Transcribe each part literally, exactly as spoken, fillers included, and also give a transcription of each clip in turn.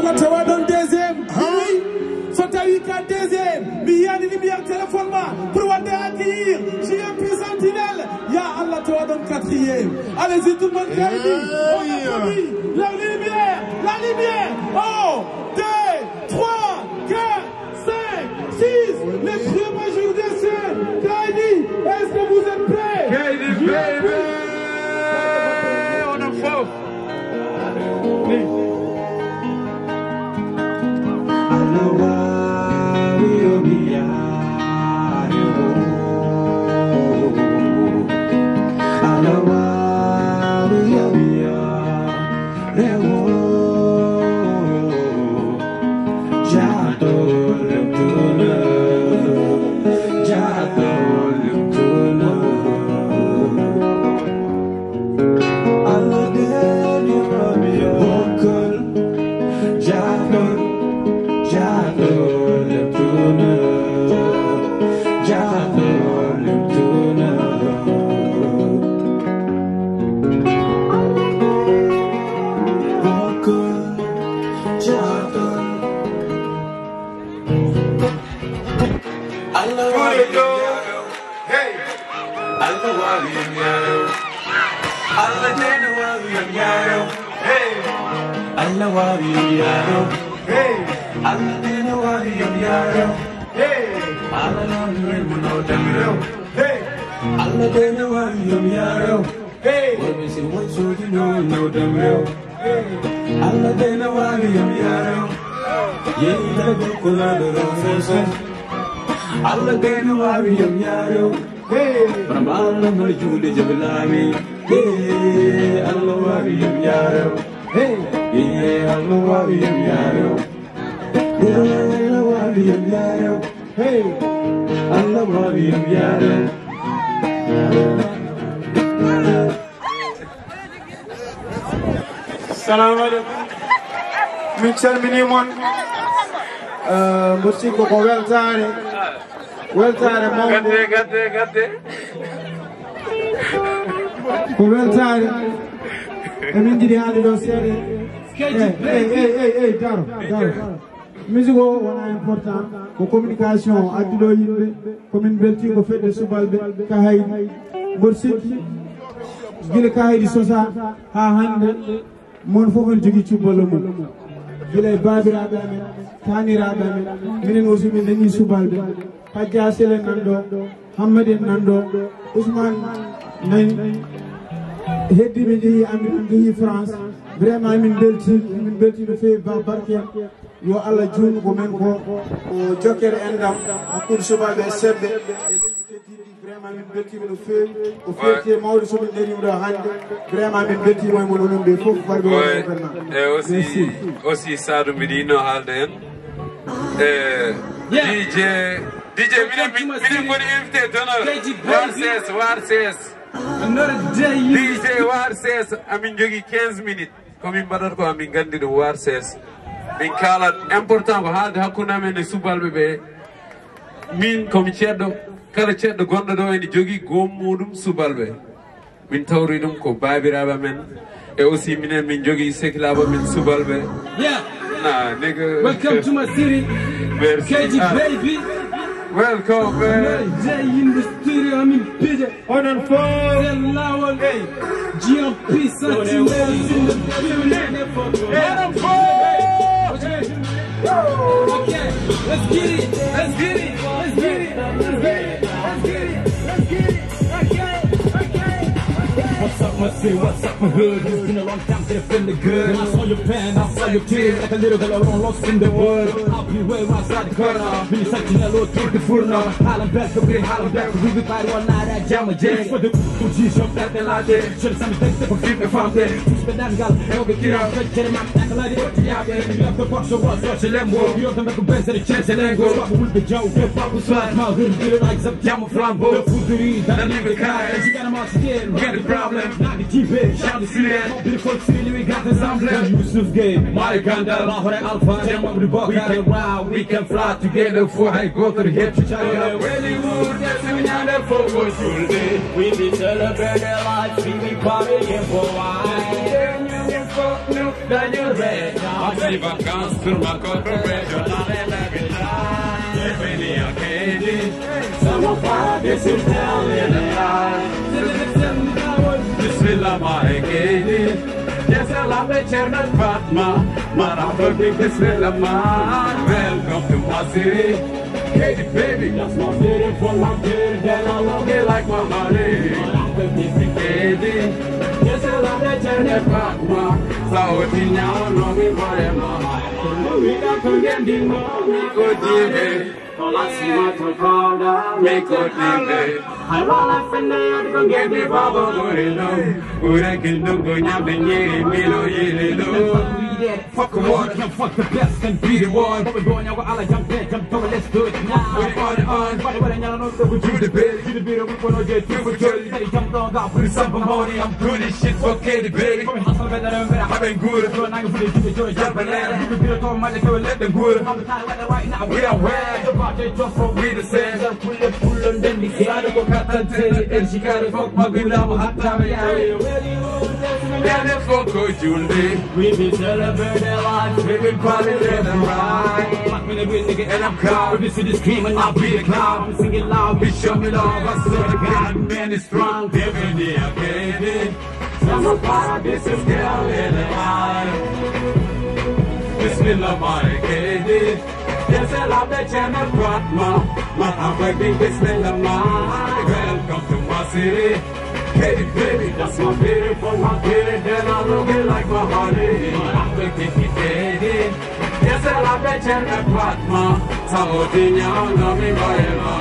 Tawa ɗon deuxième. Wi, so tawi ka deuxième, mi yiyani lumière téléphone ma pour wadde accueillir J M P Sentinelle. Ya Allah, tawa ɗon quatrième. Allez-y, tout le monde, Kaydi. On applaudit. La lumière, la lumière. Oh, deux, trois, quatre, cinq, six. Les premiers jours de ce Kaydi. Est-ce que vous êtes prêts? Kaydi, baby. On a faux. Allah waawi yam yaaro. Hey. Allah teno waawi yam yaaro. Hey. Allah waawi yam yaaro. Hey. Allah teno waawi yam yaaro. Hey. Allah no mi wel mo no damiro. Hey. Allah teno waawi yam yaaro. Hey. Worɓe si won soodi no no damiro. Hey. Allah teno waawi yam yaaro. Yehi dago ko laado ro sese. Allah teno waawi yam yaaro. Hey. Bana Allah no juuɗe jaɓi laami. Hey, Allah waawi yam yaaro. Hey. Hey, Allah waawi yam yaaro. Hey, Allah waawi yam yaaro. Hey. Allah waawi yam yaaro. Salamu aleykum. Min calmini mon. Eh, mboɗo sikki ko weltaare. Weltaare mawde. Gadde, gadde, gadde. Ko weltaare. Emin njiɗi haalde ɗo seeɗa. Hey, hey, hey, hey, hey, daro, daro. Musique o wona important. Ko communication addi ɗo yimɓe. Ko min belti ko fedde subalɓe Kahaydi. Mboɗo sikki gila Kahaydi sosa haa hannde. Mon fof on jogii cubballo mum. Gila e baabiraaɓe amen, taaniraaɓe amen, minen aussi min dañii subalɓe. Pajja Sele nan ɗo, Hammadi en nan ɗo, Ousmane nani. Heddi ɓe jehi Amérique, ɓe jehi France. Vraiment min belti, min belti no feewi ba barke. Yo Allah juutnu ko men ko. O jokkere enɗam hakkunde subalɓe e sebbe. Vraiment, min beltiima no feewi. Ko fierté mawɗo so min darima ɗo hannde. Vraiment, min beltiima e mon onon ɓe fof, barke wonde événement. E aussi, aussi Sadou mbiɗo yiɗno haalde en. E D J, D J minen, minen ngoni invité d'honneur. War ses, war ses. D J war ses, amin jogii quinze minutes. Ko min mbaɗata ko amin nganndi ɗum war ses. Min kaalat important ko haalde hakkunde amen e subalɓe ɓe. Min komi ceɗɗo, kala ceɗɗo gonɗo ɗo ene jogii goomu muɗum subalɓe. Min tawri ɗum ko baabiraaɓe amen. E aussi minen min jogii sekilaaɓe amen subalɓe. Yeah. Nah, nigga. Welcome to my city. Merci. K G baby. Welcome, man. J in the studio, amin piije. Onon fof. Sel laawol. Hey. G M P Sentinel in the building. Onon fof. Okay, let's get it. Let's get it. Let's get it. Let's get it. Let's get it. Let's get it. Okay, okay, okay. What's up, my city? What's up, my hood? It's been a long time since I feel the good. When I saw your pen, I saw your tears. Like a little girl alone, lost in the world. I'll be where I saw the corner. Been such a little through the furnace. Haalan belɗo ɓuri haalan belɗo. We be fight one night at Jama J. For the O G shop that they like it. Should some take the fifty from there. Who's the damn girl? Help the kid out. Get him out. Like a lady. What you have there? You have the box of what's such a lembo. You have the make a best of the chance and then go. Papa with the joke. Papa swag. My hood. You like some Jama flambo. The food to eat. That leave a car. You got him out again. Get the problem. Not the T V. Shout the city. Beautiful city. We got the sound. Yusuf Game. Mario Gandalf. Mahore Alpha. Jama with the box. We can ride. We can fly together. For I go to the head to China. Hollywood, that's when I never go to the. We be celebrating life, we be partying for wine. Oxy vacances sur ma corporation, la lena vita. Bienvenue à K D. Some of our this is telling a lie. Bismillah, my K D. Yes, I love the chairman Fatma. Marhaba bik, bismillah, man. Welcome to my city. K D baby, that's my beautiful, my beauty, then I love you like my honey. K D, just a love that journey back, ma. Saudi now, no me worry, ma. We got to get the money, go dive. That's my to call down, make go dive. I wanna find the other go get the baba, go low. Ura kindu go nyambe nyiri, milo yiri low. Fuck what? Fuck the best and be the one. But we're going out, I like jump there, jump over, let's do it now. We're on and on. But we're not on the, we do the bit. Do the bit, we wanna get through for joy. Let it jump down, got put some money, I'm doing this shit for K D baby. Come and hustle, better than better. I've been good. If you're not gonna do the joy, jump and let it. You can be the top, might let them good. I'm the kind of weather right now. We are where the project just for we the same. Pull it, pull and then the side of a cut and tell it. And she got it, fuck my good, I'm a hot time, yeah. Then it's for good, June day. We be celebrating life, we be partying left and right. Fuck me, the big nigga, and I'm proud. If you see the screaming, I'll be the clown. I'm singing loud, bitch, show me love. I swear to God, man, it's strong. Every day I get it. I'm a part of this is girl in the eye. Bismillah, my K D. Yes, I love the channel, Fatma. My African, Bismillah, my. Welcome to my city. K D baby, that's my beautiful, my beauty. Then I love you like my honey. My African, K D. Yes, I love the channel, Fatma. Saudi now, no me worry, ma.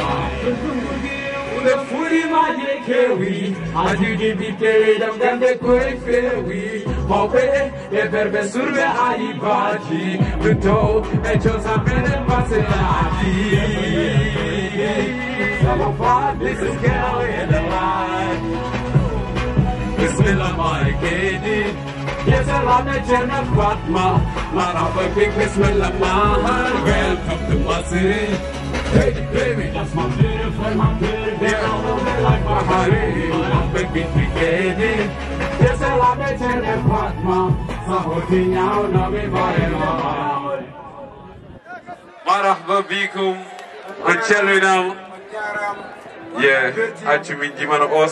Ule furi maje kewi, adidi bitewe dam gande koi fewi. Hope e berbe surbe ayi baji. Buto e chosa mene pase aji. Some of our this is girl in the line. Bismillah, my K D. Yes, I love the channel Fatma. Marhaba bik, bismillah, mahal. Welcome to my city. Hey, baby, that's my beautiful, my beauty. They all know me like my honey. Marhaba bik, bik, baby. Yes, I love the channel Fatma. Sahoti now, no me vale. Marhaba bikum. On calminama. Yeah, accu min jimana o.